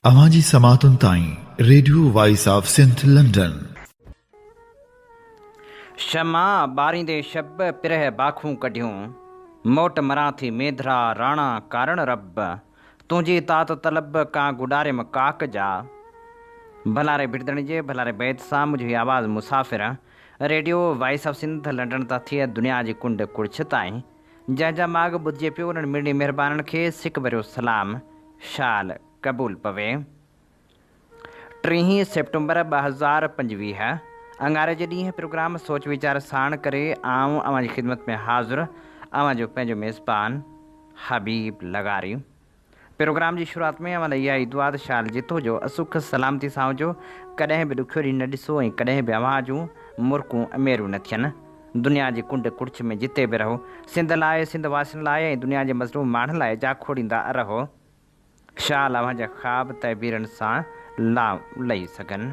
اوهان جي سماعتن تائين radio voice of Sindh London. شمع ٻاريندي شب پرهه باکون ڪڍيون، موٽ مران ٿي مينڌرا راڻا ڪارڻ رب، تنهنجي تات طلب ڪان گڏاريم ڪاڪ جا. ڀلاري ڀٽدڻي جي ڀلاري بيت سان منهنجو هي آواز مسافر radio voice of Sindh London تان ٿئي دنيا جي ڪنڊ ڪڙڇ تائين جنهن جا ماڳ ٻڌجي پيو انهن مڙني مهربانن کي سڪ ڀريو سلام شال قبول پوي. ٽيهين سيپٽمبر 2025 اڱاري جي ڏينهن پروگرام سوچ ويچار ساڻ ڪري آئون اوهان جي خدمت ۾ حاضر اوهان جو پنهنجو ميزبان حبيب لغاري. پروگرام جي شروعات ۾ اوهان لاء اها ئي دعا ته شال جتو جو سک سلامتي سان هجو، ڪڏهن به ڏکيو ڏينهن نه ڏسو ۽ ڪڏهن به اوهان جون مرڪون ميريون نه ٿين. دنيا جي ڪنڊ ڪڙڇ ۾ جتي به رهو، سنڌ لاء، سنڌ واسين لاء ۽ دنيا جي مظلوم ماڻهن لاء جاکوڙيندا رهو. شال اوهان جا خواب تعبيرن سان لانء لهي سگهن.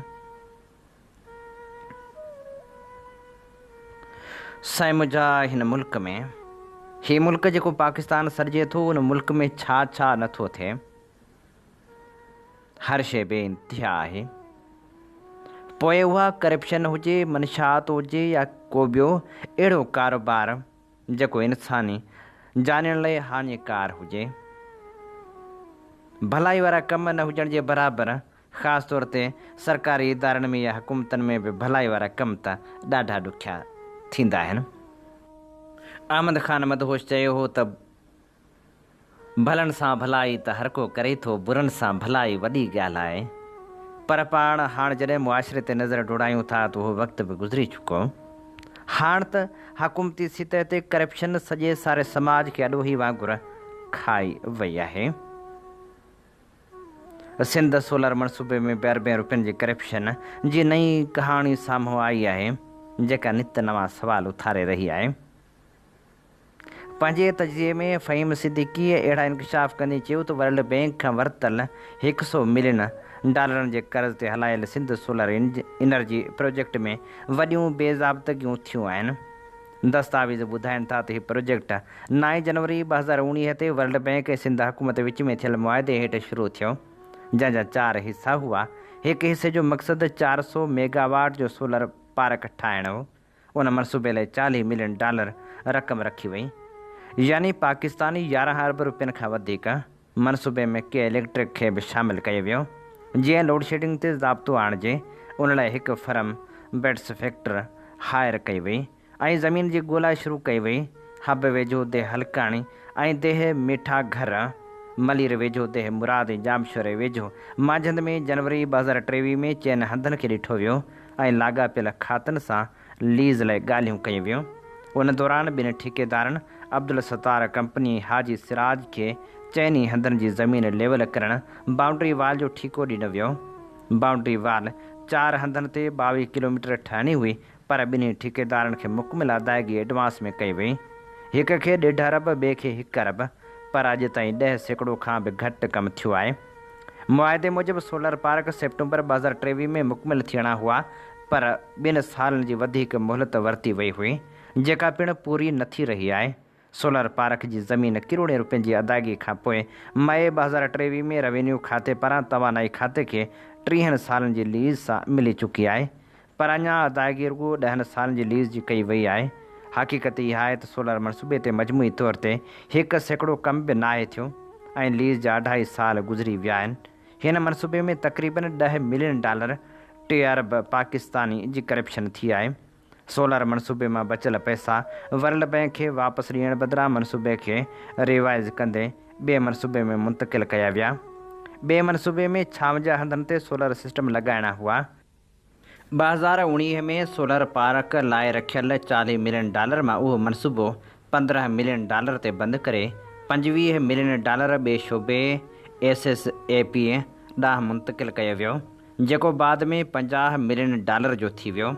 سائين منهنجا هن ملڪ ۾، هي ملڪ جيڪو پاڪستان سڏجي ٿو ان ملڪ ۾ ڇا ڇا نه ٿو ٿئي. هر شيء بي انتها آهي. پوء اها ڪرپشن هجي، منشيات هجي يا ڪو ٻيو اهڙو ڪاروبار جيڪو انساني جانين لئه هاڃيڪار هجي. ڀلائي وارا ڪم نه هجڻ جي برابر خاص طور تي سرڪاري ادارن ۾ يا حڪومتن ۾ به ڀلائي وارا ڪم ته ڏاڍا ڏکيا ٿيندا آهن. احمد خان مدهوش چيو هو ته ڀلن سان ڀلائي ته هر ڪو ڪري ٿو، برن سان ڀلائي وڏي ڳالهه آهي. پر پاڻ هاڻ جڏهن معاشري تي نظر ڊوڙايون ٿا ته اهو وقت به گذري چڪو. هاڻ ته حڪومتي سطح تي ڪرپشن سڄي ساري سماج کي اڏوهي وانگر کائي وئي آهي. سنڌ سولر منصوبي ۾ به اربين روپين جي ڪرپشن جي نئين ڪهاڻي سامهون آئي آهي، جيڪا نت نوان سوال اٿاري رهي آهي. پنهنجي تجزيي ۾ فهيم صديقيء اهڙا انڪشاف ڪندي چيو ته ورلڊ بئنڪ کان ورتل هڪ سئو ملين ڊالرن جي قرض تي هلايل سنڌ سولر انرجي پروجيڪٽ ۾ وڏيون بي ضابطگيون ٿيون آهن. دستاويز ٻڌائين ٿا ته هي پروجيڪٽ نائين جنوري 2019 تي ورلڊ بئنڪ ۽ سنڌ حڪومت وچ ۾ ٿيل معاهدي هيٺ شروع ٿيو، جنهن جا چار حصا هئا، هڪ حصي جو مقصد 400 ميگا واٽ جو سولر پارڪ ٺاهڻ هو، ان منصوبي لاء 40 ملين ڊالر رقم رکي وئي، يعني پاڪستاني 11 ارب روپين کان وڌيڪ. منصوبي ۾ ڪي اليڪٽرڪ کي به شامل ڪيو ويو، جيئن لوڊشيڊنگ تي ضابطو آڻجي، ان لاء هڪ فرم بيٽس فيڪٽر هائر ڪئي وئي ۽ زمين جي ڳولا شروع ڪئي وئي، حب ويجهو ديهه هلڪاڻي ۽ ديهه ميٺا گهر، ملير ويجهو ديهه مراد ۽ ڄامشوري ويجهو مانجهند ۾ جنوري 2023 ۾ چئن هنڌن کي ڏٺو ويو ۽ لاڳاپيل کاتن سان ليز لاء ڳالهيون ڪيون ويون. ان دوران ٻن ٺيڪيدارن عبدالستار ڪمپني ۽ حاجي سراج کي چئن ئي هنڌن جي زمين ليول ڪرڻ بائونڊري وال جو ٺيڪو ڏنو ويو. بائونڊري وال چار هنڌن تي 22 ڪلوميٽر ٺهڻي هئي پر ٻنهي ٺيڪيدارن کي مڪمل ادائگي ايڊوانس ۾ ڪئي وئي. هڪ کي ڏيڍ ارب ٻئي کي هڪ ارب پر اڄ تائين 10% کان به گهٽ ڪم ٿيو آهي. معاهدي موجب سولر پارڪ سيپٽمبر 2023 ۾ مڪمل ٿيڻا هئا پر ٻن سالن جي وڌيڪ مهلت ورتي وئي هئي، جيڪا پڻ پوري نه ٿي رهي آهي. سولر پارڪ جي زمين ڪروڙين روپين جي ادائگي کانپوء مئي 2023 ۾ روينيو کاتي پاران توانائي کاتي کي ٽيهن سالن جي ليز سان ملي چڪي آهي پر اڃا ادائگي رڳو ڏهن سالن جي ليز جي ڪئي وئي آهي. حقيقت اها آهي ته سولر منصوبي تي مجموعي طور تي 1% ڪم به ناهي ٿيو ۽ ليز جا اڍائي سال گذري ويا آهن. هن منصوبي ۾ تقريبن 10 ملين ڊالر، ٽي ارب پاڪستاني، جي ڪرپشن ٿي آهي. سولر منصوبي مان بچيل پئسا ورلڊ بئنڪ کي واپس ڏيڻ بدران منصوبي کي ريوائز ڪندي ٻئي منصوبي ۾ منتقل ڪيا ويا. ٻئي منصوبي ۾ 56 هنڌن تي سولر سسٽم لڳائڻا هئا. 2019 ۾ سولر پارڪ لاء رکيل 40 ملين ڊالر مان اهو منصوبو 15 ملين ڊالر تي بند ڪري 25 ملين ڊالر ٻئي شعبي، ايس ايس اي پي، ڏانهن منتقل ڪيو ويو، جيڪو بعد ۾ 50 ملين ڊالر جو ٿي ويو،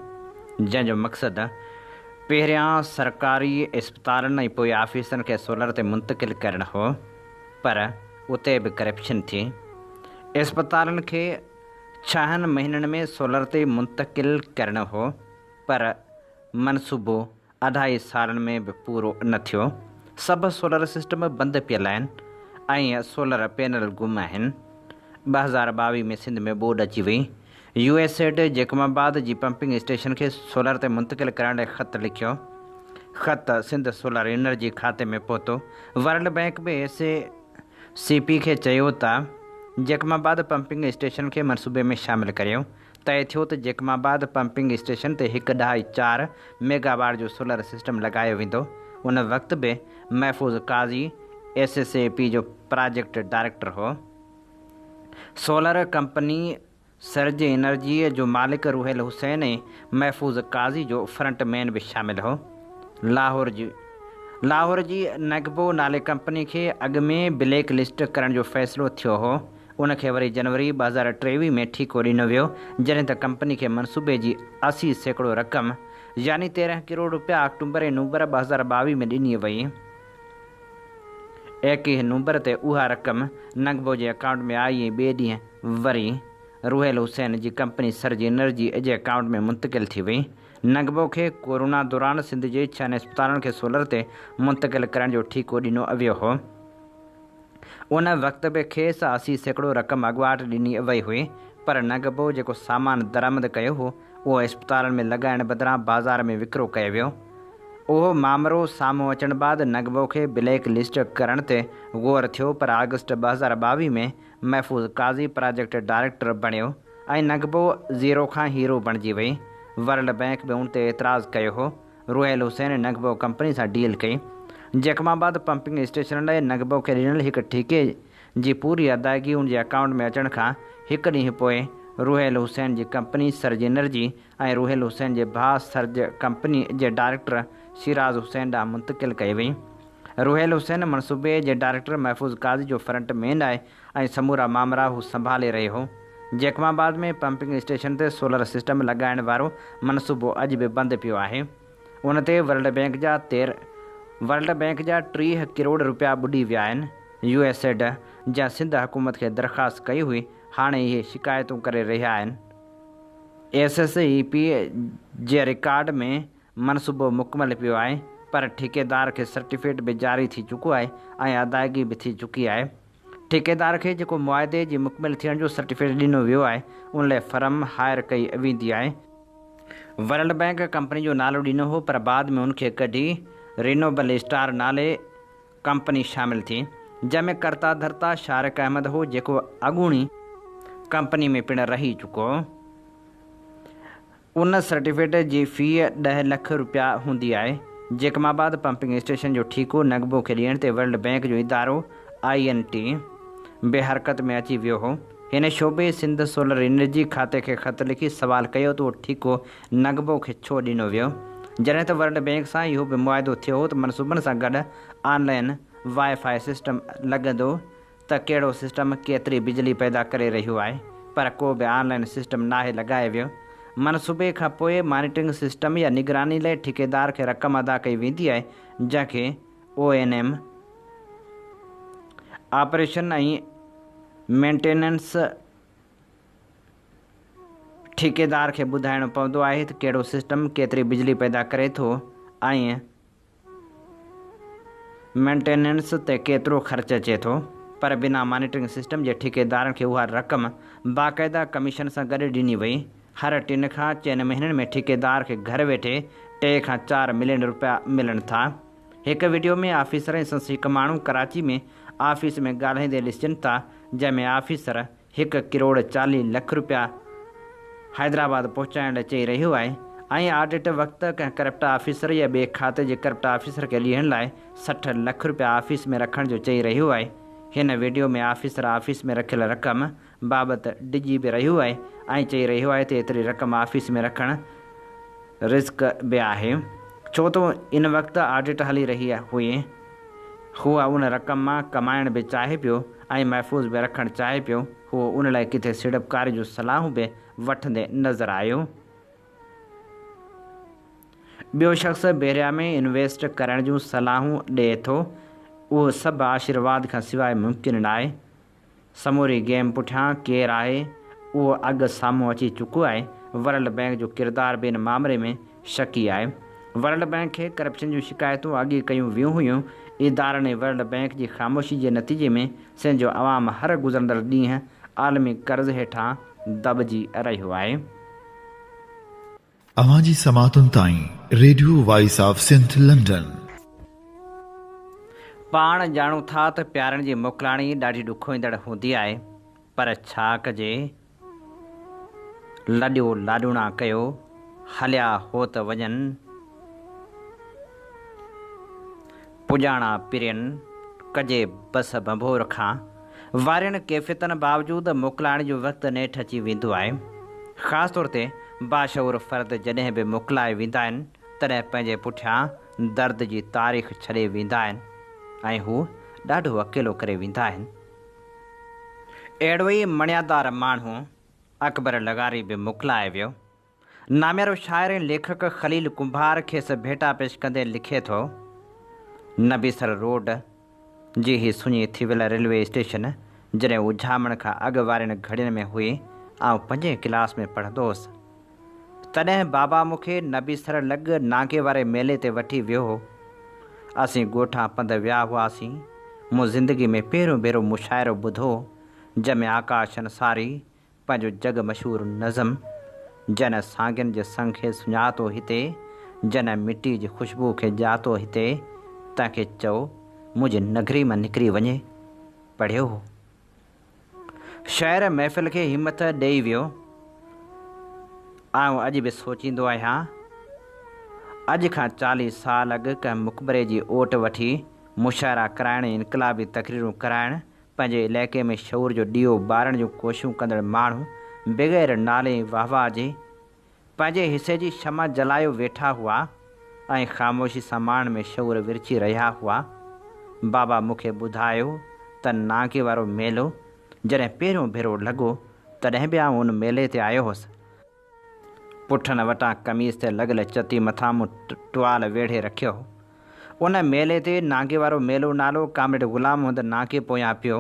جنهن جو مقصد پهريان سرڪاري اسپتالن ۽ پوء آفيسن کي سولر تي منتقل ڪرڻ هو، پر اتي به ڪرپشن ٿي. اسپتالن کي ڇهن مهينن ۾ سولر تي منتقل ڪرڻو هو پر منصوبو اڍائي سالن ۾ به پورو نه ٿيو، سڀ سولر سسٽم بند پيل آهن ۽ سولر پينل گم آهن. 2022 ۾ سنڌ ۾ ٻوڏ اچي وئي. يو ايس ايڊ جيڪب آباد جي پمپنگ اسٽيشن کي سولر تي منتقل ڪرڻ لاء خط لکيو. خط سنڌ سولر انرجي کاتي ۾ پهتو. ورلڊ بئنڪ به ايس اي سي پي کي چيو ته جيڪب آباد پمپنگ اسٽيشن کي منصوبي ۾ شامل ڪريو. طئي ٿيو ته جيڪب آباد پمپنگ اسٽيشن تي هڪ ڏهائي چار ميگا واٽ جو سولر سسٽم لڳايو ويندو. ان وقت به Mahfooz Qazi S S E P جو پراجيڪٽ ڊائريڪٽر هو. سولر ڪمپني سرج انرجيء جو مالڪ روحيل حسين ۽ محفوظ قاضي جو فرنٽ مين به شامل هو. لاهور جي لاهور جي نگبو نالي ڪمپني کي اڳ ۾ بليڪ لسٽ ڪرڻ جو فيصلو ٿيو هو. ان کي وري جنوري 2023 ۾ ٺيڪو ڏنو ويو، جڏهن ته ڪمپني کي منصوبي جي 80% رقم يعني 13 ڪروڙ رپيا آڪٽومبر ۽ نومبر 2022 ۾ ڏني وئي. 21 نومبر تي اها رقم نگبو جي اڪائونٽ ۾ آئي ۽ ٻئي ڏينهن وري روحيل حسين جي ڪمپني سرج انرجي جي اڪائونٽ ۾ منتقل ٿي وئي. نگبو کي ڪورونا دوران سنڌ جي ڇهن اسپتالن کي سولر تي منتقل ڪرڻ جو ٺيڪو ڏنو ويو هو. ان وقت به کيس 80% رقم اڳواٽ ڏني وئي هئي پر نگبو جيڪو سامان درآمد ڪيو هو اهو اسپتالن ۾ لڳائڻ بدران بازار ۾ وڪرو ڪيو ويو. اهو مامرو سامهون اچڻ بعد نگبو کي بليڪ لسٽ ڪرڻ تي غور ٿيو پر آگسٽ 2022 ۾ محفوظ قاضي پراجيڪٽ ڊائريڪٽر بڻيو ۽ نگبو زيرو کان هيرو بڻجي وئي. ورلڊ بئنڪ به ان تي اعتراض ڪيو هو. روحيل حسين نگبو ڪمپني سان ڊيل ڪئي. جيڪب آباد پمپنگ اسٽيشن لاء نگبو کي ڏنل هڪ ٺيڪي جي پوري ادائگي ان جي اڪائونٽ ۾ اچڻ کان هڪ ڏينهن پوء روحيل حسين جي ڪمپني سرج انرجي ۽ روحيل حسين جي ڀاء سرج ڪمپني جي ڊائريڪٽر شيراز حسين ڏانهن منتقل ڪئي وئي. روحيل حسين منصوبي جي ڊائريڪٽر محفوظ قاضي جو فرنٽ مين آهي ۽ سمورا مامرا هو سنڀالي رهيو هو. جيڪب آباد ۾ پمپنگ اسٽيشن تي سولر سسٽم لڳائڻ وارو منصوبو اڄ به بند پيو آهي. ان تي ورلڊ بئنڪ جا تير ورلڊ بئنڪ جا 30 ڪروڙ رپيا ٻڏي ويا آهن. يو ايس ايڊ جنهن سنڌ حڪومت کي درخواست ڪئي هئي، هاڻي اهي شڪايتون ڪري رهيا آهن. ايس ايس اي پي جي رڪارڊ ۾ منصوبو مڪمل پيو آهي پر ٺيڪيدار کي سرٽيفڪيٽ به جاري ٿي چڪو آهي ۽ ادائگي به ٿي چڪي آهي. ٺيڪيدار کي جيڪو معاهدي جي مڪمل ٿيڻ جو سرٽيفڪيٽ ڏنو ويو آهي ان لاء فرم هائر ڪئي ويندي آهي. ورلڊ بئنڪ ڪمپني جو نالو ڏنو هو پر بعد ۾ ان کي ڪڍي رينوبل اسٽار نالي ڪمپني شامل ٿي، جنهن ۾ ڪرتا ڌرتا شارق احمد هو، جيڪو اڳوڻي ڪمپني ۾ پڻ رهي چڪو. ان سرٽيفڪيٽ جي في 10 لک رپيا هوندي آهي. جيڪب آباد پمپنگ اسٽيشن جو ٺيڪو نگبو کي ڏيڻ تي ورلڊ بئنڪ جو ادارو I N ٽي به حرڪت ۾ اچي ويو هو. هن شعبي سنڌ سولر انرجي کاتي کي خط لکي سوال ڪيو ته اهو ٺيڪو نگبو کي ڇو ڏنو ويو؟ جڏهن ته ورلڊ بئنڪ سان اهو به معاهدو ٿيو هو ته منصوبن سان گڏ آن لائين وائي فائي سسٽم لڳندو ته ڪهڙو سسٽم ڪيتري بجلي پيدا ڪري رهيو آهي پر ڪو به آن لائين سسٽم ناهي لڳايو ويو. منصوبي کان پوء مانيٽرنگ سسٽم يا نگراني لاء ٺيڪيدار کي رقم ادا ڪئي ويندي آهي جنهن کي او اين ايم آپريشن ۽ مينٽيننس ٺيڪيدار کي ٻڌائڻو پوندو آهي ته ڪهڙو سسٽم ڪيتري بجلي پيدا ڪري ٿو ۽ مينٽيننس تي ڪيترو خرچ اچي ٿو پر بنا مانيٽرنگ سسٽم جي ٺيڪيدارن کي اها رقم باقاعده ڪميشن سان گڏ ڏني وئي. هر ٽن کان چئن مهينن ۾ ٺيڪيدار کي گهر ويٺي ٽي کان چار ملين رپيا ملن ٿا. هڪ وڊيو ۾ آفيسر ۽ سندس هڪ ماڻهو ڪراچي ۾ آفيس ۾ ڳالهائيندي ڏسجن ٿا، جنهن ۾ آفيسر هڪ ڪروڙ 40 لک رپيا حيدرآباد پهچائڻ لاء چئي رهيو آهي ۽ آڊٽ وقت ڪنهن ڪرپٽ آفيسر يا ٻئي کاتي جي ڪرپٽ آفيسر کي ڏيڻ لاء 60 لک رپيا آفيس ۾ رکڻ جو چئي رهيو آهي. هن وڊيو ۾ آفيسر آفيس ۾ رکيل رقم بابت ڊڄي به رهيو آهي ۽ چئي رهيو آهي ته ايتري رقم آفيس ۾ رکڻ رسڪ به آهي ڇو ته ان وقت آڊٽ هلي رهي هئي. هو ان رقم مان ڪمائڻ به چاهي پيو ۽ محفوظ به رکڻ چاهي پيو. هو ان لاء ڪٿي سيڙپڪاري جون صلاحون به وٺندي نظر آيو. ٻيو شخص بحريا ۾ انويسٽ ڪرڻ جون صلاحون ڏئي ٿو. اهو سڀ آشيرواد کان سواء ممڪن ناهي. سموري گيم پٺيان ڪير آهي اهو اڳ سامهون اچي چڪو آهي، ورلڊ بئنڪ جو ڪردار به ان مامري ۾ شڪي آهي. ورلڊ بئنڪ کي ڪرپشن جون شڪايتون اڳ ئي ڪيون ويون هيون، ادارن ۽ ورلڊ بئنڪ جي خاموشي جي نتيجي ۾ سنڌ جو عوام هر گذرندڙ ڏينهن عالمي قرض هيٺان دٻجي رهيو آهي. اوهان جي سماعتن تائين radio voice of Sindh London. پاڻ ڄاڻون ٿا ته پيارن جي موڪلاڻي ڏاڍي ڏکوئيندڙ هوندي آهي پر ڇا ڪجي لڏيو لاڏوڻا ڪيو هليا هوت وڃن پڄاڻا پرين ڪجي بس ڀنڀور کان وارين ڪيفيتن باوجود موڪلائڻ جو وقت نيٺ اچي ويندو آهي. خاص طور تي باشعور فرد جڏهن به موڪلائي ويندا آهن تڏهن پنهنجي پٺيان درد جي تاريخ ڇڏي ويندا آهن ۽ هو ڏاڍو اڪيلو ڪري ويندا آهن. اهڙو ئي مڻيادار ماڻهو اڪبر لغاري به موڪلائي ويو. ناميارو شاعر ۽ ليکڪ خليل ڪنڀار کيس ڀيٽا پيش ڪندي لکي ٿو، نبيسر روڊ جي هي سڃي ٿي ويل ريلوي اسٽيشن جڏهن اجهامڻ کان اڳ وارين گهڙين ۾ هئي، آئون پنجين ڪلاس ۾ پڙهندو هوس. تڏهن بابا مون کي نبيسر لڳ نانگي واري ميلي تي وٺي ويو هو. اسين ڳوٺان پنڌ ويا هئاسين. مون زندگي ۾ پهريون ڀيرو مشاعرو ٻڌو، جنهن ۾ آڪاش انصاري پنهنجو جڳ مشهور نظم، جنھن سانگين جي سنگ کي سڃاتو هتي، جنھن مٽي جي خوشبوء کي ڄاتو هتي، تنهن کي چئو منهنجي نگري مان نڪري وڃي. پڙهيو هو. شعر محفل کي همٿ ڏيئي ويو. آئون اڄ به سوچيندو آهيان، اڄ کان چاليهه سال اڳ ڪنهن مقبري جي اوٽ وٺي مشاعرا ڪرائڻ ۽ انقلابي تقريرون ڪرائڻ پنهنجي علائقي ۾ شعور جو ڏيئو ٻارڻ جون ڪوششون ڪندڙ ماڻهو بغير نالي ۽ واهه واهه جي پنهنجي حصي جي شمع جلايو ويٺا هئا ۽ خاموشي سان ماڻهن ۾ شعور ورڇي رهيا هئا. بابا مون کي ٻڌايو ته نانگي وارو ميلو جڏهن پهريون ڀيرو لڳو تڏهن به آئون ان ميلي تي آيو هوس. پٺن وٽان قميص تي لڳل چتي مٿان مون ٽوال ويڙهي رکيو هو. ان ميلي تي نانگي وارو ميلو نالو ڪامريڊ غلام محمد نانگي پويان پيو،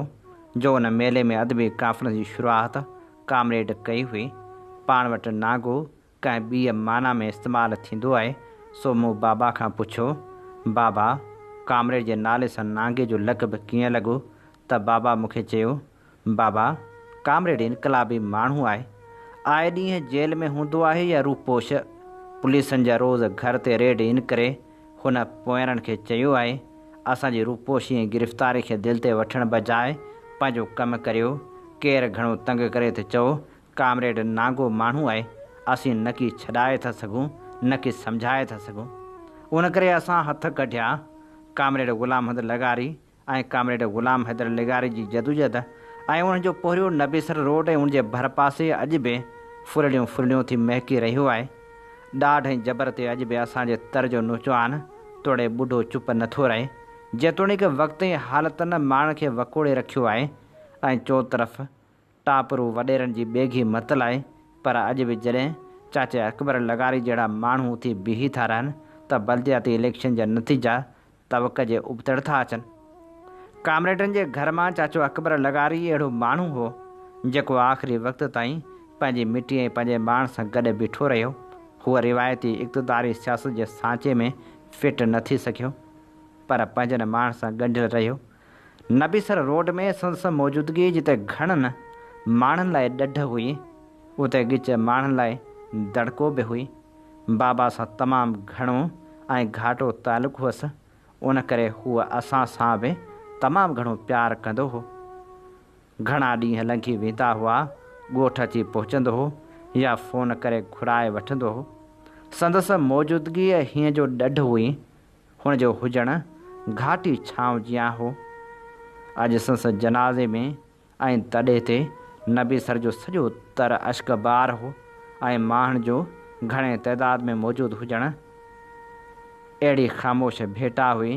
جو ان ميلي ۾ ادبي ڪانفرنس جي شروعات ڪامريڊ ڪئي هئي. پاڻ وٽ نانگو ڪنهن ٻيء معنيٰ ۾ استعمال ٿيندو آهي، سو مون بابا کان پڇيو، بابا، ڪامريڊ جي نالي سان نانگي جو لقب ڪيئن لڳو؟ ته بابا مون کي چيو، بابا، ڪامريڊ انقلابي ماڻهو آهي. آئي ڏينهن جيل ۾ هوندو آهي يا روپوش. پوليسن جا روز گهر تي ريڊ انڪري هن پوئيرن کي چيو آهي، اسان جي روپوشي ۽ گرفتاري کي دل تي وٺڻ بجاء پنهنجو ڪم ڪريو. ڪير گهڻو تنگ ڪري ته چئو، ڪامريڊ نانگو ماڻهو آهي، اسين نه ڪي ڇڏائي ٿا سگهون نه ڪي سمجهائي ٿا سگهون. ان ڪري اسان هٿ ڪڍيا. ڪامريڊ غلام محمد لغاري ۽ ڪامريڊ غلام حيدر لغاري جي جدوجهد ۽ انهن جو پورهيو نبيسر روڊ ۽ ان جي ڀرپاسي اڄ به ڦرڙيون ڦرڙيون ٿي مهڪي رهيو آهي. ڏاڍ ۽ جبر تي اڄ به اسان جي تر جو نوجوان توڙي ٻڍو چپ نٿو رهي. جيتوڻيڪ وقت ۽ حالتن ماڻهن کي وڪوڙي رکيو آهي ۽ چوطرف ٽاپرو وڏيرن جي ٻيگهي متل آهي پر اڄ به جڏهن چاچي اڪبر لغاري جهڙا ماڻهو اٿي بيهي ٿا رهن ته بلدياتي اليڪشن جا نتيجا توقع جي ابتڙ ٿا اچن. ڪامريڊن جي گهر مان چاچو اڪبر لغاري اهڙو ماڻهو هو، جيڪو آخري وقت تائين پنهنجي مٽي ۽ پنهنجي ماڻهن سان گڏ بيٺو رهيو. هو روايتي اقتداري سياست جي سانچي ۾ فٽ نه ٿي سگهيو، پر پنهنجن ماڻهن سان ڳنڍيل رهيو. نبيسر روڊ ۾ سندس موجودگي جتي گهڻن ماڻهن لاء ڏڍ هئي، اتي ڳچ ماڻهن لاء دڙڪو به هئي. بابا سان تمام گهڻو ۽ گهاٽو تعلق هئس، ان ڪري هو اسان سان به تمام گهڻو پيار ڪندو هو. گهڻا ڏينهن لنگهي ويندا هئا، ڳوٺ اچي پهچندو هو يا فون ڪري گهرائي وٺندو هو. سندس موجودگيء هينئن جو ڏڍ هئي، هن جو هجڻ گهاٽي ڇانو جيان هو. اڄ سندس جنازي ۾ ۽ تڏي تي نبي سر جو سڄو تر اشڪبار هو ۽ ماڻهن جو گهڻي تعداد ۾ موجود هجڻ اهڙي خاموش ڀيٽا هئي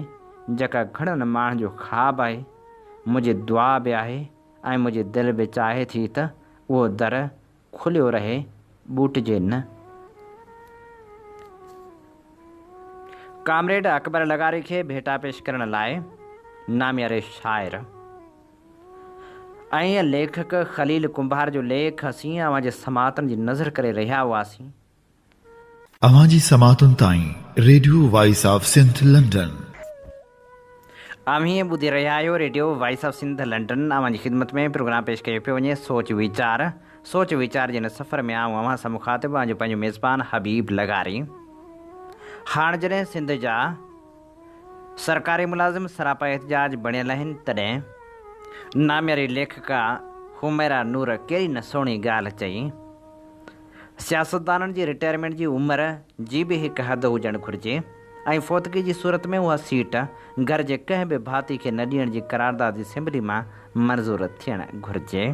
جيڪا گهڻن ماڻهن جو خواب آهي. منهنجي دعا به آهي ۽ منهنجي دل به چاهي ٿي ته اهو در کليو رهي ٻوٽجي نه. ڪامريڊ اڪبر لغاري کي ڀيٽا پيش ڪرڻ لاء نامياري شاعر ۽ ليکڪ خليل ڪنڀار جو ليک اسين اوهان جي سماعتن جي نظر ڪري رهيا هئاسين. اوهان جي سماعتن تائين radio voice of Sindh London. اوهين ٻڌي رهيا آهيو radio voice of Sindh London اوهان جي خدمت ۾ پروگرام پيش ڪيو پيو وڃي سوچ ويچار سوچ ويچار جي هن سفر ۾ آئون اوهان سان مخاطب اوهان جو پنهنجو ميزبان حبيب لغاري هاڻ جڏهن سنڌ جا سرڪاري ملازم سراپا احتجاج بڻيل آهن تڏهن نامياري ليکڪا حميرا نور ڪهڙي نه سهڻي ڳالهه چئي سياستدانن جي رٽائرمينٽ جي عمر جي به هڪ حد هجڻ گهرجي ۽ فوتگي جي صورت ۾ اها سيٽ گهر جي ڪنهن به ڀاتي کي نه ڏيڻ جي قرارداد اسيمبلي مان منظور ٿيڻ گهرجي.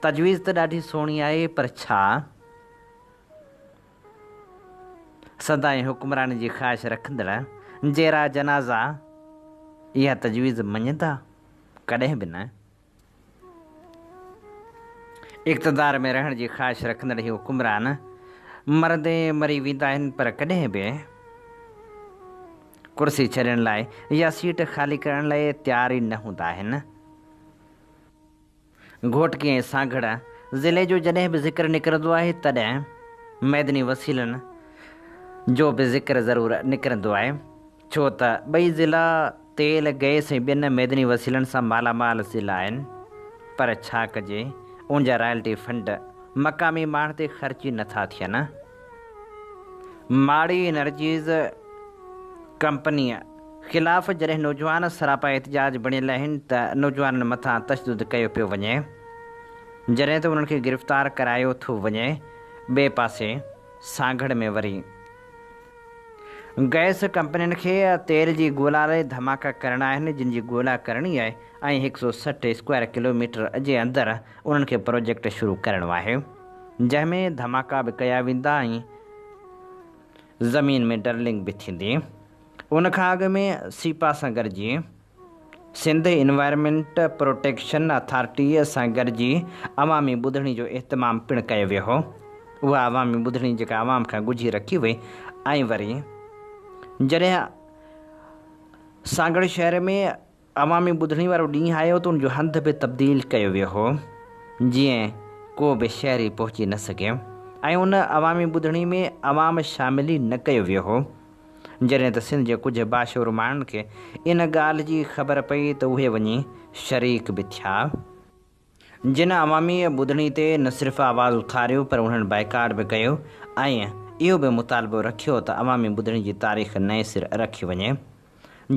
تجويز ته ڏاڍي سهڻي آهي پر ڇا سدائين حڪمراني جي خواهش رکندڙ جيرا جنازا اها تجويز مڃيندا؟ ڪڏهن به نه. اقتدار ۾ رهڻ جي خواهش رکندڙ هي حڪمران مرندي مري ويندا آهن پر ڪڏهن به ڪرسي ڇڏڻ لاء يا سيٽ خالي ڪرڻ لاء تيار ئي نه هوندا آهن. گهوٽڪي ۽ سانگهڙ ضلعي جو جڏهن به ذڪر نڪرندو آهي تڏهن معدني وسيلن جو به ذڪر ضرور نڪرندو آهي. ڇو ته ٻئي ضلعا تيل، گئس ۽ ٻين معدني وسيلن سان مالا مال ضلعا آهن پر ڇا ڪجي ان جا رائلٽي فنڊ مقامي ماڻهن تي خرچ ئي نٿا ٿين. ماڙي انرجيز ڪمپنيء خلاف جڏهن نوجوان سراپا احتجاج بڻيل آهن ته نوجوانن مٿان تشدد ڪيو پيو وڃي جڏهن ته انهن کي گرفتار ڪرايو ٿو وڃي ٻئي پاسي سانگهڙ ۾ وري گئس ڪمپنين کي تيل جي ڳولا لاء ڌماڪا ڪرڻا آهن جن جي ڳولا ڪرڻي آهي ۽ هڪ سئو 60 اسڪوائر ڪلوميٽر جي اندر انهن کي پروجيڪٽ شروع ڪرڻو آهي جنهن ۾ ڌماڪا به ڪيا ويندا ۽ زمين ۾ ڊرلنگ به ٿيندي ان کان اڳ ۾ سيپا سان گڏجي سنڌ انوائرمينٽ پروٽيڪشن اٿارٽيء سان گڏجي عوامي ٻڌڻي جو اهتمام پڻ ڪيو ويو هو. اها عوامي ٻڌڻي جيڪا عوام کان ڳجهي رکي وئي ۽ وري جڏهن سانگهڙ شهر ۾ عوامي ٻڌڻي وارو ڏينهن آيو ته ان جو هنڌ به تبديل ڪيو ويو هو جيئن ڪو به شهري پهچي نه سگهي ۽ ان عوامي ٻڌڻي ۾ عوام شامل ئي نه ڪيو ويو هو. جڏهن ته سنڌ جي ڪجهه باشعور ماڻهن کي ان ڳالهه جي خبر پئي ته اهي وڃي شريڪ به ٿيا. جن عوامي ٻڌڻي تي نه صرف آواز اٿاريو پر انهن بائيڪاٽ به ڪيو ۽ اهو به مطالبو رکيو ته عوامي ٻڌڻي جي تاريخ نئين سر رکي وڃي.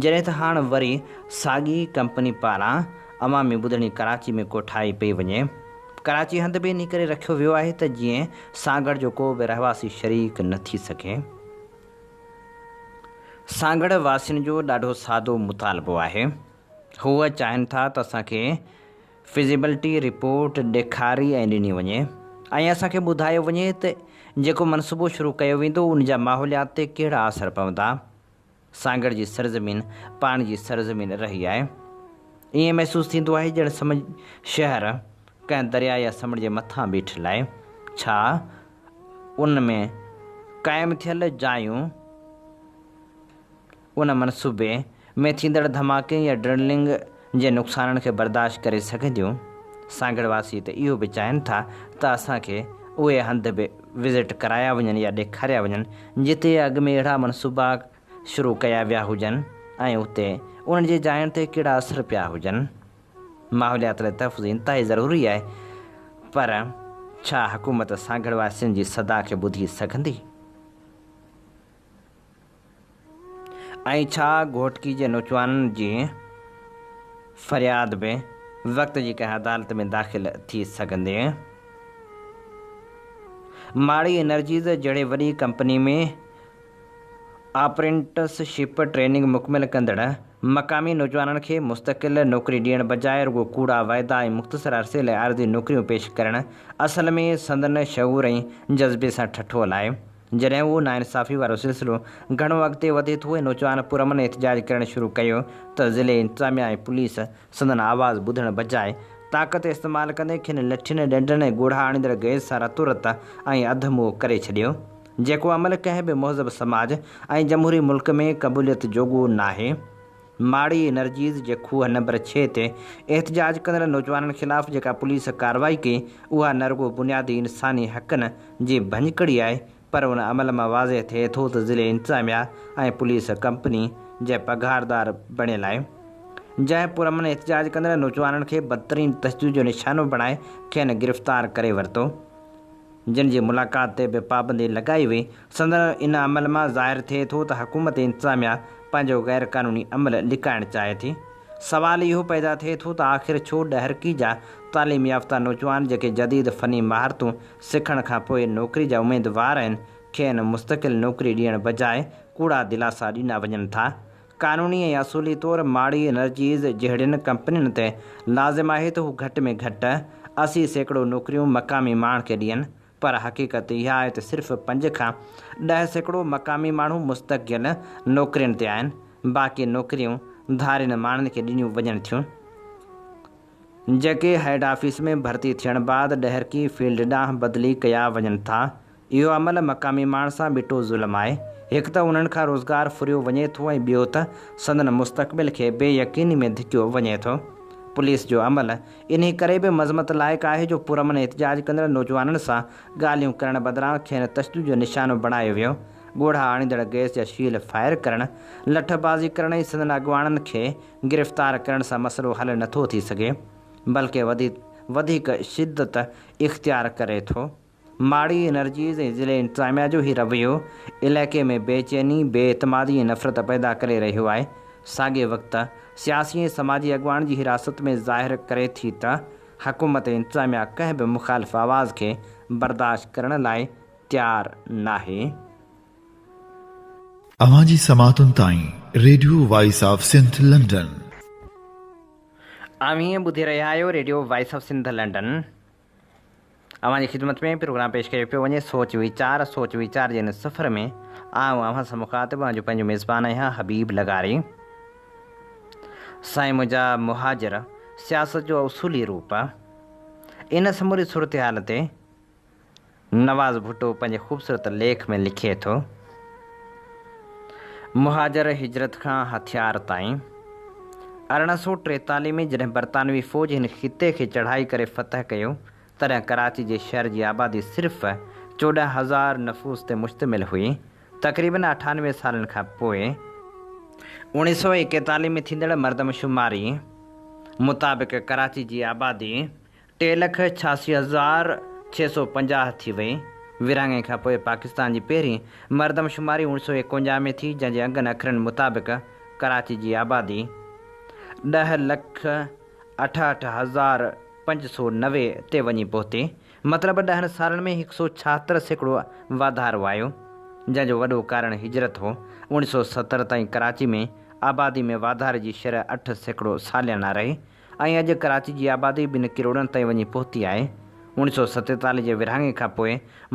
جڏهن ته هاڻ وري ساڳي ڪمپني پاران عوامي ٻڌڻي ڪراچي ۾ ڪوٺائي پئي وڃي. ڪراچي هنڌ به انهي ڪري رکيو ويو آهي ته جيئن سانگهڙ جو ڪو به رهواسي شريڪ نه ٿي سگهي. سانگهڙ واسين جو ڏاڍو سادو مطالبو آهي. هو چاهين ٿا ته اسان کي فزيبلٽي رپورٽ ڏيکاري ۽ ڏني وڃي ۽ اسان کي ٻڌايو وڃي ته جيڪو منصوبو شروع ڪيو ويندو ان جا ماحوليات تي ڪهڙا اثر پوندا. سانگهڙ جي سرزمين پاڻي جي سرزمين رهي آهي. ائين محسوس ٿيندو آهي ڄڻ سمنڊ شهر ڪنهن درياء يا سمنڊ جي مٿان بيٺل آهي. ڇا ان ۾ قائم ٿيل جايون ان منصوبي ۾ ٿيندڙ ڌماڪي يا ڊرلنگ جي نقصانن کي برداشت ڪري سگهنديون؟ سانگهڙ واسي ته اهو به چاهين ٿا ته اسان کي اهي هنڌ به وزٽ ڪرايا وڃن يا ڏيکاريا وڃن جتي اڳ ۾ اهڙا منصوبا شروع ڪيا ويا هجن ۽ اتي انهن جي جاين تي ڪهڙا اثر پيا هجن. ماحوليات لاء تحفظ انتهائي ضروري آهي پر ڇا حڪومت سانگهڙ واسين جي صدا کي ٻڌي سگهندي؟ ۽ ڇا گهوٽڪي جي نوجوانن جي فرياد به وقت جي ڪنهن عدالت ۾ داخل ٿي سگهندي؟ ماڙي انرجيز جهڙي وڏي ڪمپني ۾ اپرينٽس شپ ٽريننگ مڪمل ڪندڙ مقامي نوجوانن کي مستقل نوڪري ڏيڻ بجاء رڳو ڪوڙا واعدا ۽ مختصر عرصي لاء عارضي نوڪريون پيش ڪرڻ اصل ۾ سندن شعور ۽ جذبي سان ٺٺول آهي. جڏهن اهو ناانصافي وارو سلسلو گهڻو اڳتي وڌي ٿو ۽ نوجوان پرامن احتجاج ڪرڻ شروع ڪيو ته ضلعي انتظاميا ۽ پوليس سندن آواز ٻڌڻ بجاء طاقت استعمال ڪندي کين لٺين، ڏنڊن ۽ ڳوڙها آڻيندڙ گئس سان رتو رت ۽ اڌ موئو ڪري ڇڏيو، جيڪو عمل ڪنهن به مهذب سماج ۽ جمهوري ملڪ ۾ قبوليت جوڳو ناهي. ماڙي انرجيز جي کوهه نمبر ڇهه تي احتجاج ڪندڙ نوجوانن خلاف جيڪا پوليس ڪارروائي ڪئي، اها نه رڳو بنيادي انساني حقن جي ڀڃڪڙي آهي پر ان عمل مان واضح ٿئي ٿو ته ضلعي انتظاميا ۽ پوليس ڪمپني جي پگهاردار بڻيل آهي، جنهن پرامن احتجاج ڪندڙ نوجوانن کي بدترين تشدد جو نشانو بڻائي کين گرفتار ڪري ورتو، جن جي ملاقات تي به پابندي لڳائي وئي. سندن ان عمل مان ظاهر ٿئي ٿو ته حڪومت انتظاميا پنهنجو غير قانوني عمل لڪائڻ چاهي ٿي. سوال اهو پيدا ٿئي ٿو ته آخر ڇو ڏهرڪي جا تعليم يافته نوجوان جيڪي جديد فني مهارتون سکڻ کان پوء نوڪري جا اميدوار آهن کين مستقل نوڪري ڏيڻ بجاء ڪوڙا دلاسا ڏنا وڃن ٿا؟ قانوني ۽ اصولي طور ماڙي انرجيز جهڙين ڪمپنين تي لازم آهي ته هو گهٽ ۾ گهٽ 80% نوڪريون مقامي ماڻهن کي ڏين پر حقيقت اها آهي ته صرف پنج کان 10% مقامي ماڻهو مستقل نوڪرين تي آهن، باقي نوڪريون ڌارين ماڻهن کي ڏنيون وڃن ٿيون، جيڪي هيڊ آفيس ۾ ڀرتي ٿيڻ بعد ڏهرڪي فيلڊ ڏانهن بدلي ڪيا وڃن ٿا. اهو عمل مقامي ماڻهن سان ٻٽو ظلم آهي. هڪ ته انهن کان روزگار ڦريو وڃي ٿو ۽ ٻيو ته سندن مستقبل کي بي يقيني ۾ ڌڪيو وڃي ٿو. پوليس جو عمل انهي ڪري به مذمت لائق آهي جو پرامن احتجاج ڪندڙ نوجوانن سان ڳالهيون ڪرڻ بدران کين تشدد جو نشانو بڻايو ويو. ڳوڙها آڻيندڙ گئس جا شيل فائر ڪرڻ، لٺبازي ڪرڻ ۽ سندن اڳواڻن کي گرفتار ڪرڻ سان مسئلو حل نٿو ٿي سگهي بلڪه وڌيڪ شدت اختيار ڪري ٿو. ماڙي انرجيز ۽ ضلعي انتظاميا جو هي رويو علائقي ۾ بي چيني، بي اعتمادي ۽ نفرت پيدا ڪري رهيو آهي. ساڳئي وقت سياسي ۽ سماجي اڳواڻن جي حراست ۾ ظاهر ڪري ٿي ته حڪومت ۽ انتظاميا ڪنهن به مخالف آواز کي برداشت ڪرڻ لاء تيار ناهي. اوهان جي سماعتن تائين radio voice of Sindh London. اوهين ٻڌي رهيا آهيو radio voice of Sindh London. اوهان جي خدمت ۾ پروگرام پيش ڪيو پيو وڃي سوچ ويچار سوچ ويچار جي هن سفر ۾ آئون اوهان سان مخاطب اوهان جو پنهنجو ميزبان آهيان حبيب لغاري. سائين منهنجا مهاجر سياست جو اصولي روپ ان سموري صورتحال تي نواز ڀٽو پنهنجي خوبصورت ليک ۾ لکي ٿو مهاجر هجرت کان هٿيار تائين 1843 ۾ جڏهن برطانوي فوج هن خطي کي چڙهائي ڪري فتح ڪيو، تڏهن ڪراچي جي شهر جي آبادي صرف 14 هزار نفوس تي مشتمل هئي. تقريبن 98 سالن کان پوء، 1941 ۾ ٿيندڙ مردمشماري مطابق ڪراچي جي آبادي 3,86,650 ٿي وئي. ورهاڱي کان پوء پاڪستان جي پهرين مردمشماري 1951 ۾ ٿي، جنهن جي انگن اکرن مطابق ڪراچي جي آبادي 10,68,590 تي وڃي پهتي. مطلب ڏهن سالن ۾ 176% واڌارو آيو، جنهن جو وڏو ڪارڻ هجرت هو. 1970 تائين ڪراچي ۾ آبادي ۾ واڌاري جي شرح 8% ساليانه رهي. ۽ اڄ ڪراچي جي آبادي ٻن ڪروڙن تائين وڃي پهتي آهي. 1947 جي ورهاڱي کان پوء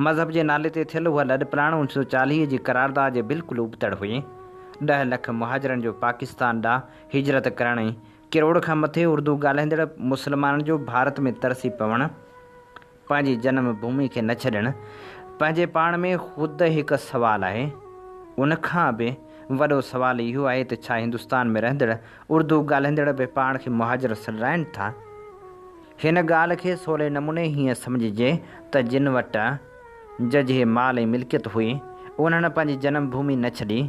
مذهب جي نالي تي ٿيل اها لڏپلاڻ 1940 جي قرارداد جي بلڪل ابتڙ هئي. ڏهه لک مهاجرن جو پاڪستان ڏانهن هجرت ڪرڻ ۽ ڪروڙ کان مٿي اردو ڳالهائيندڙ مسلمانن جو ڀارت ۾ ترسي پوڻ، پنهنجي جنم ڀومي کي نه ڇڏڻ پنهنجي پاڻ ۾ خود هڪ سوال آهي. ان کان به وڏو سوال اهو آهي ته ڇا هندستان ۾ رهندڙ اردو ڳالهائيندڙ به پاڻ کي مهاجر سڏرائين ٿا؟ هن ڳالهه کي سولي نموني هيئن سمجهجي ته جن وٽ ججهي مال ۽ ملڪيت هئي، انهن پنهنجي جنم ڀومي نه ڇڏي،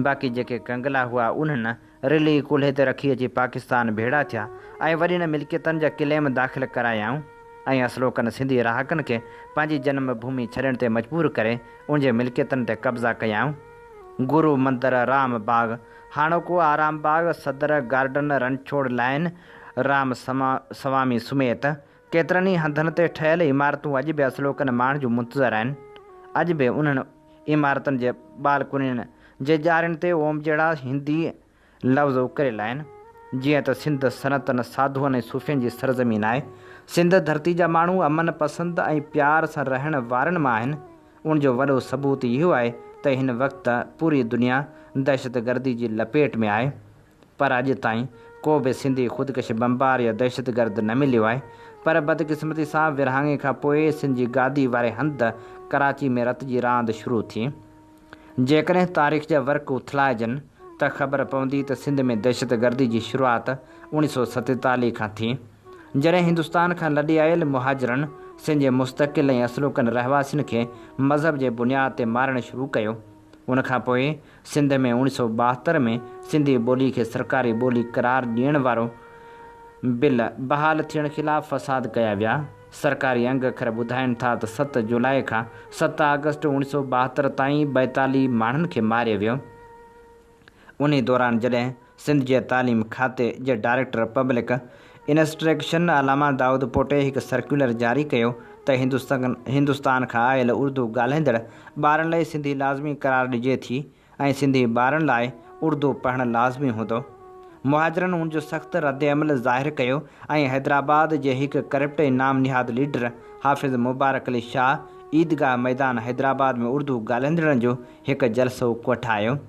باقي جيڪي ڪنگلا هئا انهن رلي ڪلهي تي رکي اچي پاڪستان ڀيڙا ٿيا ۽ وڏين ملڪيتن جا ڪليم داخل ڪرايائون ۽ اصلوڪن سنڌي رهاڪن کي پنهنجي جنم ڀومي ڇڏڻ تي مجبور ڪري ان جي ملڪيتن تي قبضا ڪيائون. گرو مندر، رام باغ، هاڻوڪو آرام باغ، صدر گارڊن، رڻڇوڙ لائين، رام سوامي سميت ڪيترن ئي هنڌن تي ٺهيل عمارتون اڄ به اصلوڪن ماڻهن جون منتظر آهن. اڄ به انهن عمارتن جي بالڪونين جي ڄارين تي اوم جهڙا هندي لفظ اڪريل آهن. جيئن ته سنڌ سنتن، ساڌوئن ۽ صوفين جي سرزمين آهي. سنڌ ڌرتي جا ماڻهو امن پسند ۽ پيار سان رهڻ وارن مان آهن. ان جو وڏو ثبوت اهو آهي ته هن وقت پوري دنيا دهشتگردي جي لپيٽ ۾ آهي. پر اڄ تائين ڪو به سنڌي خودڪش بمبار يا دهشتگرد نه مليو آهي. پر بدقسمتي سان ورهاڱي کان پوء سنڌ جي گادي واري هنڌ ڪراچي ۾ رت جي راند شروع ٿي. جيڪڏهن تاريخ جا ورق اٿلائجن ته خبر پوندي ته سنڌ ۾ دهشتگردي جي شروعات 1947 کان ٿي. جڏهن هندستان کان لڏي آيل مهاجرن سنڌ جي مستقل ۽ اصلوڪن رهواسين کي مذهب جي بنياد تي مارڻ شروع ڪيو. ان کان پوء سنڌ ۾ 1972 ۾ سنڌي ٻولي کي سرڪاري ٻولي قرار ڏيڻ وارو بل بحال ٿيڻ خلاف فساد ڪيا ويا. سرڪاري انگ اکر ٻڌائين ٿا ته ست جولاء کان ست آگسٽ 1972 تائين 42 ماڻهن کي ماريو ويو. انهي دوران جڏهن سنڌ جي تعليم کاتي جي ڊائريڪٽر پبلڪ انسٽرڪشن علامه دائود پوٽي هڪ سرڪيولر جاري ڪيو ته هندستان کان آيل اردو ڳالهائيندڙ ٻارن لاء سنڌي لازمي قرار ڏجي ٿي ۽ سنڌي ٻارن لاء اردو پڙهڻ لازمي هوندو. مهاجرن ان جو سخت ردعمل ظاهر ڪيو ۽ حيدرآباد جي هڪ ڪرپٽ ۽ نام نهاد ليڊر حافظ مبارڪ علي شاهه عيدگاهه ميدان حيدرآباد ۾ اردو ڳالهائيندڙن جو هڪ جلسو ڪوٺايو.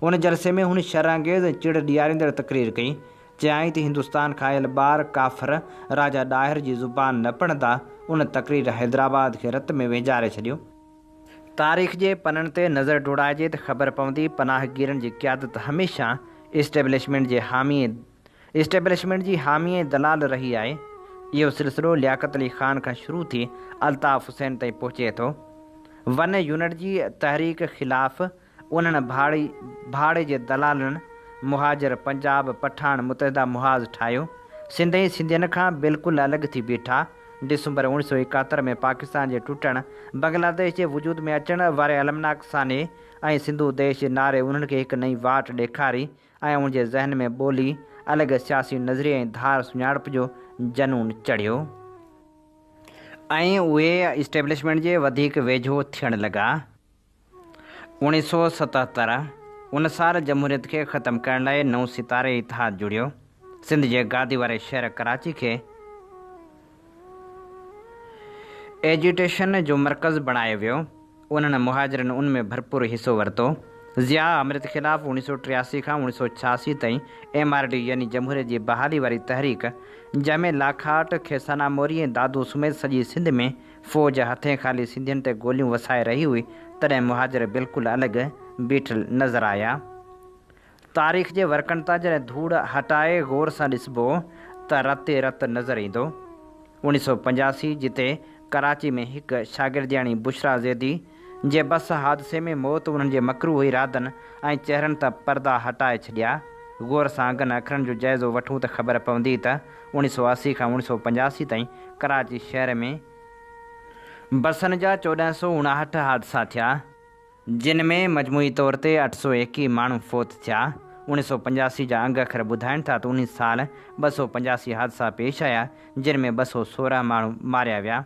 ان جلسي ۾ هن شر انگيز ۽ چڙ ڏياريندڙ تقرير ڪئي. چيائين ته هندستان کان آيل ٻار ڪافر راجا ڏاهر جي زبان نه پڙهندا. ان تقرير حيدرآباد کي رت ۾ وهنجاري ڇڏيو. تاريخ جي پنن تي نظر ڊوڙائجي ته خبر پوندي پناهگيرن جي قيادت هميشه اسٽيبلشمينٽ جي حامي اسٽيبلشمينٽ جي حامي ۽ دلال رهي آهي. اهو سلسلو لياقت علي خان کان شروع ٿي الطاف حسين تائين پهچي ٿو. ون يونٽ جي تحريڪ خلاف انهن ڀاڙي ڀاڙي جي دلالن مهاجر پنجاب پٺاڻ متحده محاذ ٺاهيو. سنڌ ۽ سنڌين کان بلڪل الڳ ٿي بيٺا. ڊسمبر 1971 ۾ پاڪستان جي ٽٽڻ، بنگلاديش جي وجود ۾ اچڻ واري المناڪ سانحي ۽ سنڌو ديش جي نعري انهن کي هڪ نئين واٽ ڏيکاري ۽ انهن جي ذهن ۾ ٻولي، الڳ سياسي نظريي ۽ ڌار سڃاڻپ جو جنون چڙهيو. ۽ اهي اسٽيبلشمينٽ جي وڌيڪ ويجهو ٿيڻ لڳا. 1977 ان سال جمهوريت کي ختم ڪرڻ لاء نئون ستاري اتحاد جڙيو. سنڌ جي گادي واري شهر ڪراچي کي ايجيٽيشن جو مرڪز بڻايو ويو. انهن مهاجرن ان ۾ ڀرپور حصو ورتو. ضياء آمريت خلاف 1983 کان 1986 تائين ايم آر ڊي يعني جمهوريت جي بحالي واري تحريڪ، جنهن ۾ لاکاٽ، کيسانا موري ۽ دادو سميت سڄي سنڌ ۾ فوج هٿين خالي سنڌين تي گوليون وسائي رهي هئي، تڏهن مهاجر بلڪل الڳ بيٺل نظر آيا. تاريخ جي ورقن تان جڏهن ڌوڙ هٽائي غور سان ڏسبو ته رت ئي رت نظر ايندو. 1985 جتي ڪراچي ۾ هڪ شاگردياڻي بشريٰ زيدي جي بس حادثي ۾ موت انهن جي مڪروه ارادن ۽ چهرن تان پردا هٽائي ڇڏيا. غور سان انگن اکرن جو جائزو وٺون ته خبر پوندي ته 1980 کان 1985 تائين ڪراچي شهر ۾ بسن جا 1459 حادثا ٿيا. جن ۾ مجموعي طور تي 821 ماڻهو فوت ٿيا. 1985 جا انگ اکر ٻڌائين ٿا ته انهي سال 285 حادثا پيش آيا، جن ۾ 216 ماڻهو ماريا ويا.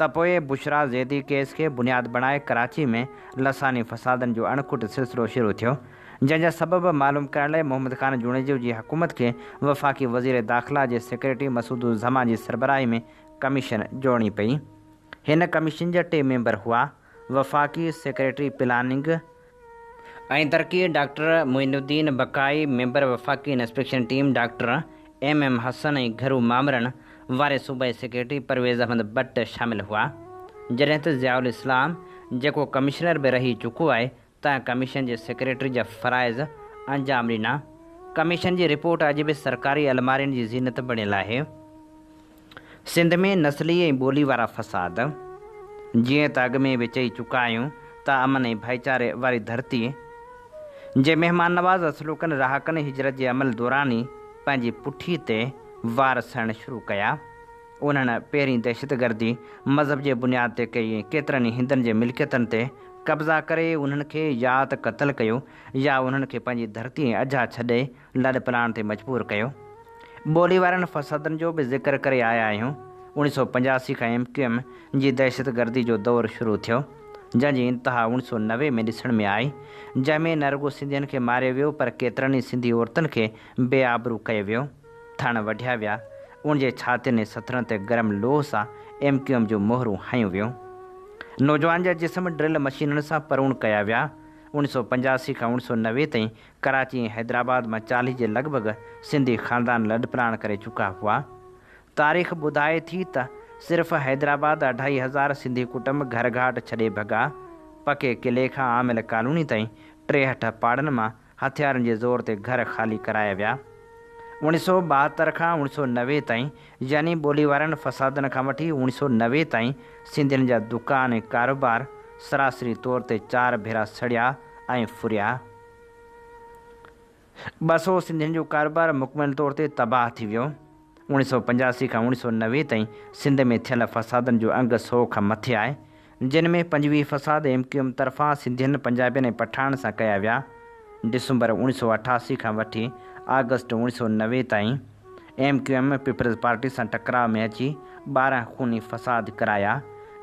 ته پوء بشريٰ زيدي ڪيس کي بنياد بڻائي ڪراچي ۾ لساني فسادن جو اڻکٽ سلسلو شروع ٿيو، جنهن جا سبب معلوم ڪرڻ لاء محمد خان جوڻيجو جي حڪومت کي وفاقي وزير داخلا جي سيڪريٽري مسعود الزمان جي سربراهي ۾ ڪميشن جوڙڻي پئي. هن ڪميشن جا ٽي ميمبر هئا. وفاقي سيڪريٽري پلاننگ ۽ ترقي ڊاڪٽر معين الدين بقائي، ميمبر وفاقي inspection team doctor M M Hassan ۽ گهرو مامرن واري صوبائي سيڪريٽري پرويز احمد بٽ شامل هئا. جڏهن ته ضياء الاسلام جيڪو ڪمشنر به رهي چڪو آهي تنهن ڪميشن جي سيڪريٽري جا فرائض انجام ڏنا. ڪميشن جي رپورٽ اڄ به سرڪاري المارين جي زينت بڻيل آهي. سنڌ ۾ نسلي ۽ ٻولي وارا فساد. جيئن ته اڳ ۾ به چئي چڪا آهيون ته امن ۽ ڀائيچاري واري ڌرتي جي مهمان نواز اصلوڪن رهاڪن هجرت جي عمل دوران ئي پنهنجي پٺي تي وار سهڻ شروع ڪيا. انهن پهرين دهشتگردي مذهب جي بنياد تي ڪئي ۽ ڪيترن ئي هندن جي ملڪيتن تي قبضا ڪري انهن کي يا ته قتل ڪيو يا انهن کي پنهنجي ڌرتي ۽ اجها ڇڏي لڏپلاڻ تي مجبور ڪيو. ٻولي وارن فسادن جو به ذڪر ڪري آيا آهيون. 1985 کان ايم ڪيو ايم جي دهشتگردي جو دور شروع ٿيو، جنهن جي انتها 1990 ۾ ڏسڻ ۾ آئي، جنهن ۾ نه رڳو سنڌين کي ماريو ويو پر ڪيترن ئي سنڌي عورتن کي بي آبرو ڪيو ويو. ٿڻ وڍيا ويا، ان جي ڇاتين ۽ سٿرن تي گرم لوهه سان ايم ڪيو ايم جون مهرون هنيون ويون. نوجوان جا جسم ڊرل مشينن سان پروڻ ڪيا ويا. 1985 کان 1990 تائين ڪراچي ۽ حيدرآباد مان 40 جي لڳ ڀڳ سنڌي خاندان لڏپلاڻ ڪري چڪا هئا. تاريخ ٻڌائي ٿي ته صرف حيدرآباد اڍائي هزار سنڌي ڪٽنب گهر گهاٽ ڇڏي ڀڳا. پڪي قلعي کان عامل ڪالوني تائين 63 پاڙن مان هٿيارن جي زور تي گهر خالي ڪرايا ويا. 1972 کان 1990 تائين يعني ٻولي وارن فسادن کان وٺي 1990 تائين سنڌين جا دڪان ۽ ڪاروبار سراسري طور تي چار ڀيرا سڙيا ۽ ڦريا. 200 سنڌين جو ڪاروبار مڪمل طور تي تباهه ٿي ويو. 1985 کان 1990 تائين سنڌ ۾ ٿيل فسادن جو انگ سئو کان مٿي آهي، جن ۾ 25 فساد ايم ڪيو ايم طرفان سنڌين، پنجابين ۽ پٺاڻن سان ڪيا ويا. ڊسمبر 1988 کان وٺي آگسٽ 1990 تائين M Q M peoples party سان ٽڪراء ۾ اچي 12 خوني فساد ڪرايا،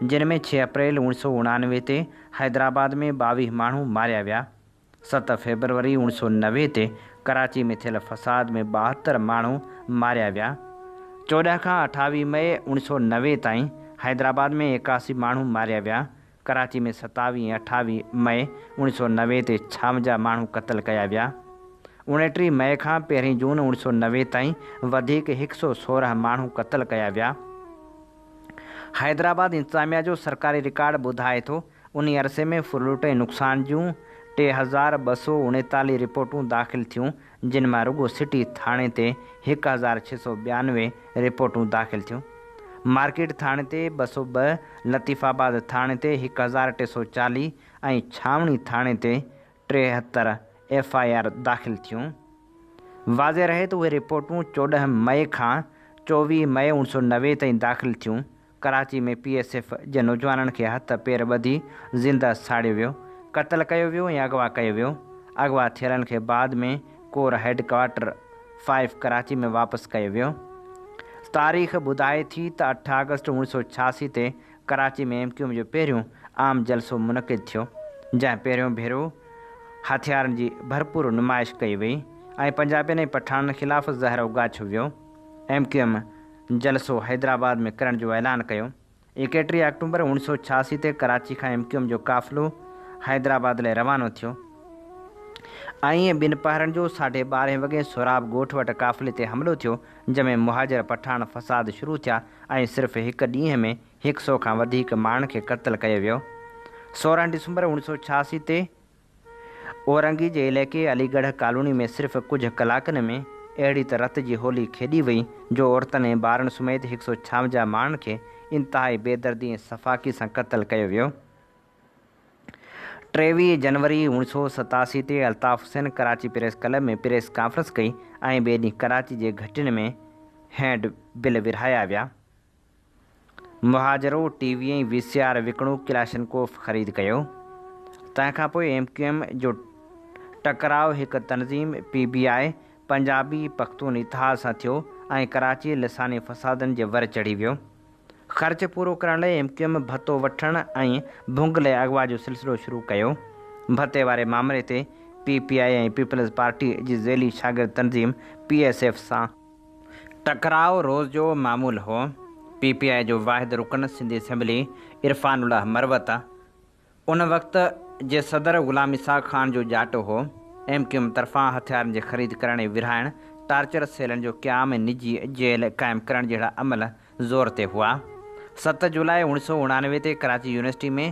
جن ۾ ڇهه اپريل 1999 تي حيدرآباد ۾ 22 ماڻهو ماريا ويا. ست فيبروري 1990 تي ڪراچي ۾ ٿيل فساد ۾ 72 ماڻهو ماريا ويا. 14 کان 28 مئي 1990 تائين حيدرآباد ۾ 81 ماڻهو ماريا ويا. ڪراچي ۾ 27 ۽ 28 مئي 1990 تي 56 ماڻهو قتل ڪيا ويا. 29 مئي کان پهرين جون 1990 تائين وڌيڪ 116 ماڻهو قتل ڪيا ويا. حيدرآباد انتظاميا جو سرڪاري رڪارڊ ٻڌائي ٿو انهي عرصي ۾ ڦرلٽ ۽ نقصان جون 3239 رپورٽون داخل ٿيون جن مان رڳو سٽي ٿاڻي تي 1692 رپورٽون داخل ٿيون. مارڪيٽ ٿاڻي تي 202، لطيف آباد ٿاڻي تي 1340 ۽ ڇانوڻي ٿاڻي تي 73 ايف I R داخل ٿيون. واضح رهي ته اهي رپورٽون 14 مئي کان 24 مئي 1990 تائين داخل ٿيون. ڪراچي ۾ پي ايس ايف جي نوجوانن کي هٿ پير ٻڌي زنده ساڙيو ويو، قتل ڪيو ويو ۽ اغوا ڪيو ويو. اغوا ٿيلن کي بعد ۾ corps head quarter five Karachi ۾ واپس ڪيو ويو. تاريخ ٻڌائي ٿي ته اٺ آگسٽ 1986 تي ڪراچي ۾ ايم ڪيو ايم جو پهريون عام جلسو منعقد ٿيو، جنهن پهريون ڀيرو هٿيارن جي ڀرپور نمائش ڪئي وئي ۽ پنجابين ۽ پٺاڻن خلاف زهر اوڳاڇيو ويو. ايم ڪيو ايم جلسو حيدرآباد ۾ ڪرڻ جو اعلان ڪيو. ايڪيٽريهه آڪٽومبر 1986 تي ڪراچي کان ايم ڪيو ايم جو قافلو حيدرآباد لاء روانو ٿيو ۽ ٻنپهرن جو ساڍي ٻارهين وڳي سهراب ڳوٺ وٽ قافلي تي حملو ٿيو، جنهن ۾ مهاجر پٺاڻ فساد شروع ٿيا ۽ صرف هڪ ڏينهن ۾ هڪ سئو کان وڌيڪ ماڻهن کي قتل ڪيو ويو. 16 ڊسمبر 1986 تي اورنگي جي علائقي علي ڳڙهه ڪالوني ۾ صرف ڪجهه ڪلاڪن ۾ اهڙي ته رت جي هولي کيڏي وئي جو عورتن ۽ ٻارن سميت هڪ سئو ڇاونجاهه ماڻهن کي انتهائي بيدردي ۽ سفاڪي سان قتل ڪيو ويو. 23 جنوري 1987 تي Altaf Hussain Karachi press club ۾ press conference ڪئي ۽ ٻئي ڏينهن ڪراچي جي گهٽين ۾ هينڊ بل ورهايا ويا. مهاجرو ٽي وي ۽ وي سي آر وڪڻو ڪلاشنڪوف خريد ڪيو. تنهن کان پوء ايم ڪيو ايم جو ٽڪراء هڪ تنظيم پي بي آء پنجابي پختون اتحاد سان ٿيو ۽ ڪراچي لساني فسادن جي ور چڙهي ويو. خرچ پورو ڪرڻ لاء ايم ڪيو ايم ڀتو وٺڻ ۽ ڀنگ لاء اغوا جو سلسلو شروع ڪيو. ڀتي واري مامري تي پي پي آء ۽ پيپلز پارٽي جي ذيلي شاگرد تنظيم پي ايس ايف سان ٽڪراء روز جو معمول هو. پي پي آء جو واحد رڪن سنڌ اسيمبلي عرفان الله مروت ان وقت جي صدر غلام اسحاق خان جو ڄاٽو هو. ايم ڪيو ايم طرفان هٿيارن جي خريد ڪرڻ ۽ ورهائڻ، ٽارچر سيلن جو قيام ۽ نجي جيل قائم ڪرڻ جهڙا عمل زور تي هئا. ست جولاء 1999 تي Karachi university ۾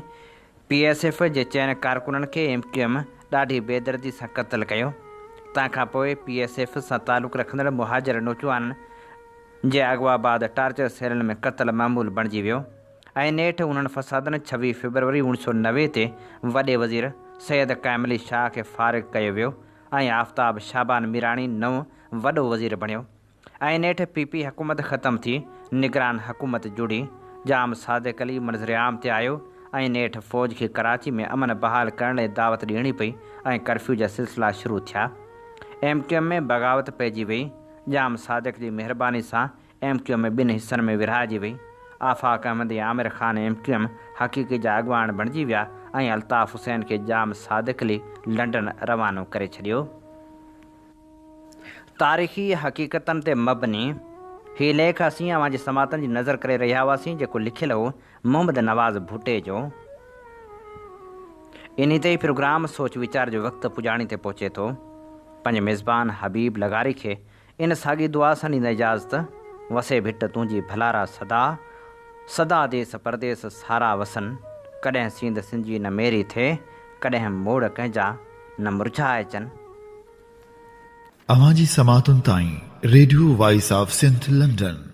P S F جي چئن ڪارڪنن کي ايم ڪيو ايم ڏاڍي بيدردي سان قتل ڪيو. تنهن کان پوء پي ايس ايف سان تعلق رکندڙ مهاجر نوجوانن جي اغوا بعد ٽارچر سيلن ۾ قتل معمول بڻجي ويو. ۽ نيٺ انهن فسادن 26 فيبروري 1990 تي وڏي وزير سيد قائم علي شاهه کي فارغ ڪيو ويو ۽ آفتاب شعبان ميراڻي نئون وڏو وزير بڻيو ۽ نيٺ پي پي حڪومت ختم ٿي نگران حڪومت جڙي ڄام صادق علي منظر عام تي آيو ۽ نيٺ فوج کي ڪراچي ۾ امن بحال ڪرڻ لاء دعوت ڏيڻي پئي ۽ ڪرفيو جا سلسلا شروع ٿيا ايم ڪيو ايم ۾ بغاوت پئجي وئي ڄام صادق جي مهرباني سان ايم ڪيو ايم ٻن حصن ۾ ورهائجي وئي. Afaq Ahmed ۽ Amir Khan M Q M Haqiqi جا اڳواڻ بڻجي ويا ۽ الطاف حسين کي ڄام صادق علي لنڊن روانو ڪري ڇڏيو. تاريخي حقيقتن تي مبني هي ليک اسين اوهان جي سماعتن جي نظر ڪري رهيا هئاسين جيڪو لکيل هو محمد نواز ڀٽي جو. انهي تي ئي پروگرام سوچ ويچار جو وقت پڄاڻي تي پهچي ٿو. پنهنجي ميزبان حبيب لغاري کي ان ساڳي دعا سان ڏيندا اجازت، وسي ڀٽ تنهنجي ڀلارا سدا، سدا ديس پرديس سارا وسن، ڪڏهن سينڌ سنجي نه ميري ٿئي، ڪڏهن موڙ ڪنهن جا نه مرجهائجن. اوهان جي سماعتن تائين. Radio voice of Sindh London.